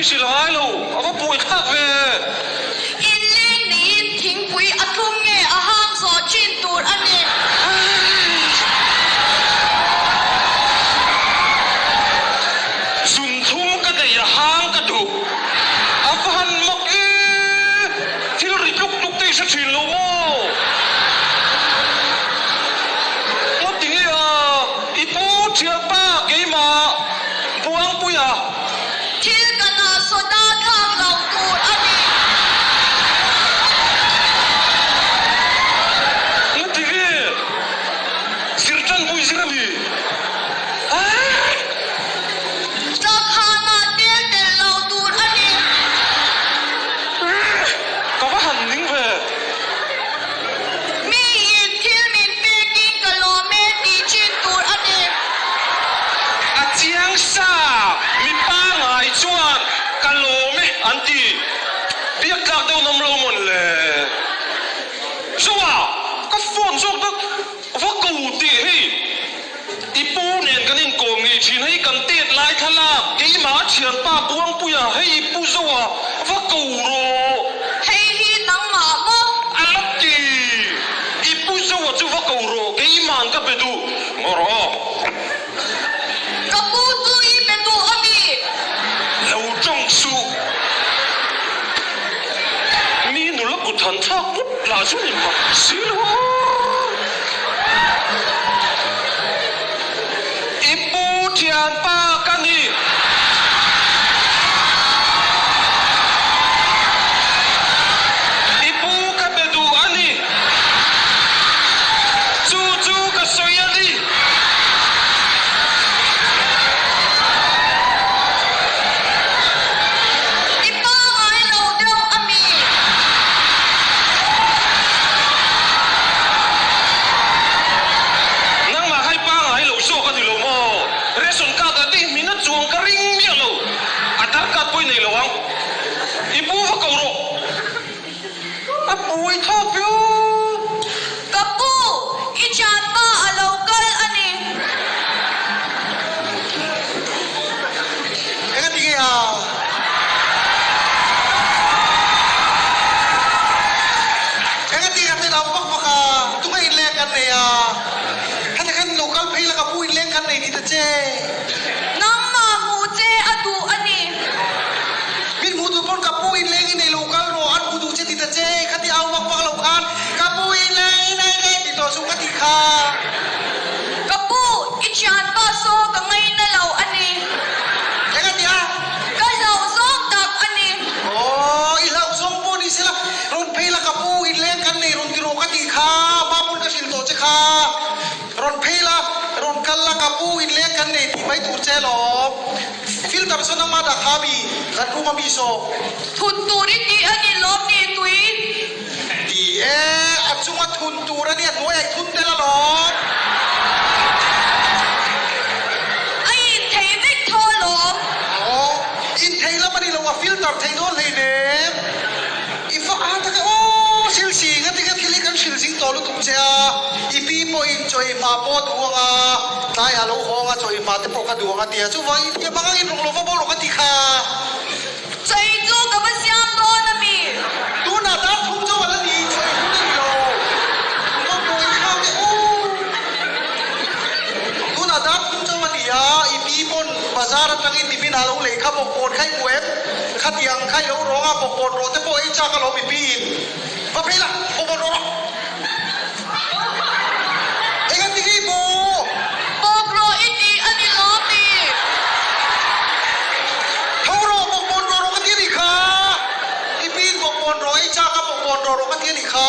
hrilh a ngai lo, a va buaithlak ve. Inleng neiin thingpui a thlum nge a hang zawh thin tur a ni. Zun thlum ka nei a hang ka duh. A va han mak e! Thil ri tluk tluk te i hre thin lo maw? Ngawt tinge a, i pu thianpa keimah Buangpuia. Thil kan ah soda thlak lo tur a ni. Ngawt tinge zir tanpui zir a mi? Aah! Chawkhanah tel tel lo tur a ni. Ka va han ning ve. Miin thil min pekin ka lawm e tih chin tur a ni. A chiang sa, mi pangai chuan ka lawm e an ti. Biak tlak deuh nawm lo mawn le. Zoa, ka phone zawk dak. Va ko tih hei i pu nen kan inkawm ngei thin hei kan tet lai thlalak keimah a thianpa Buangpuia hei i pu Zoa va ko rawh. Hei hi nangmah maw? A la ti. I pu Zoa chu va ko rawh keima'n ka be duh ngaw rawh. Ka pu chu i be duh a mi? Lo tawng suh. Mi nula kut han thlak put lah chu ni mak si lo a. I pu thianpa ka ni. I pu ka be duh a ni. Chu chu ka sawi a ni. I pangai lo deuh a mi? Nangmah kha i pangai lo zawk a ni lo maw? Ration card ah te i hmin a chuang ka ring miah lo. Aadhar card pawh i nei lo ang. I pu va ko rawh. A buai thlak viau. Ka pu, i thianpa a lo kal a ni. Enga ti nge a? Enga ti ka tel au vak vak a? Tunge inleng kan nei a? Heta khan lo kal phei la ka pu inleng kan nei ti ta che. Nangmah hmuh che a duh a ni. Min hmuh duh pawn ka pu inleng i nei lo kal rawh an hmu duh che ti ta che kha ti au vak vak lo khan ka pu inleng i nei leh ti tawh chu ka ti kha. Ka pu, i thianpa saw ka ngaina lo a ni. Eng a ti a? Ka hlauh zawng tak a ni. Aw, i hlauh zawng pawh ni sela rawn phei la ka pu inleng kan nei rawn ti rawh ka ti kha, ma pawn ka hrilh tawh che kha. Rawn phei la, rawn kal la ka pu inleng kan nei tih mai tur che alawm. Filter sawn ama dah kha mi, kan room a mi saw. Thun tur i tih a ni lawm ni tui? Ti e, a chunga thun tur a nia, hnuaiah i thun tel alawm. A inthei vek tho alawm. Aw, inthei lam a ni lo, a filter thei dawn hleinem. I fa a tak e aw Silsi nga tinge thil hi kan hrilh zing tawh lutuk che a, i pi pawhin chaw i hma pawh a duh ang a, tlaiah lo hawng a chaw i hma te pawh ka duh ang a ti a, chuvangin i hmang angin rawng lo va bo rawh ka ti kha. Chaw i chu ka va siam dawn a mi? Tunah dar thum chu a la ni, chaw i hun a ni lo. Va buai thlak e aw. Tunah dar thum chu a ni a, i pi pawn bazar atangin nimin a lo lei kha bawkbawn kha i hmu em? Khatiang kha i lo rawng a, bawkbawn rawh te pawh ei chak alawm i piin. Va phei la, bawkbawn rawh rawh. Eng a ti hi maw? Bawk rawh i tih a ni lawm ni? Tho rawh, bawkbawn rawh rawh ka ti a nih kha. I piin bawkbawn rawh ei chak a, bawkbawn rawh rawh ka ti a nih kha.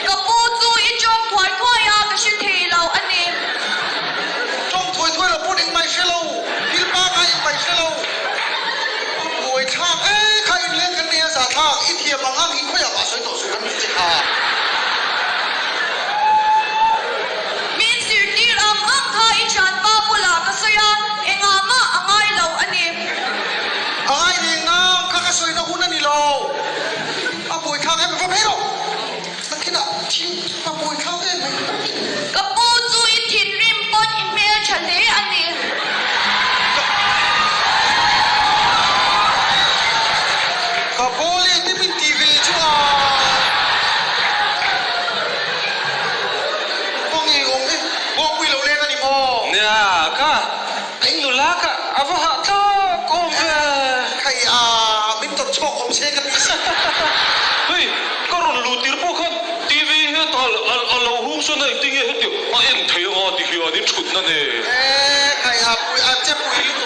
Ka pu chu i tawng thuai thuai a, ka hre thei lo a ni. Tawng thuai thuai lo pawn engmah i hre lo, thil pangngai engmah i hre lo. A buai thlak e, kha inleng kan nei a za thlak, i thiam ang ang hi khawiah mah sawi tawh suh kan ti che kha. Min zirtir ang ang kha i thianpa bulah ka sawi a, engah mah a ngai lo a ni. A ngai reng nang, kha ka sawina hun a ni lo. A buai thlak em, va phei rawh. Nakinah. chhawk awm che ka ti a. Hei, ka rawn luh tir pawh khan TV hetah a lo hung sawn a, engtin nge heti a en thei anga ti hian in thutna nen. E, khai a pui, a che pui lutuk a.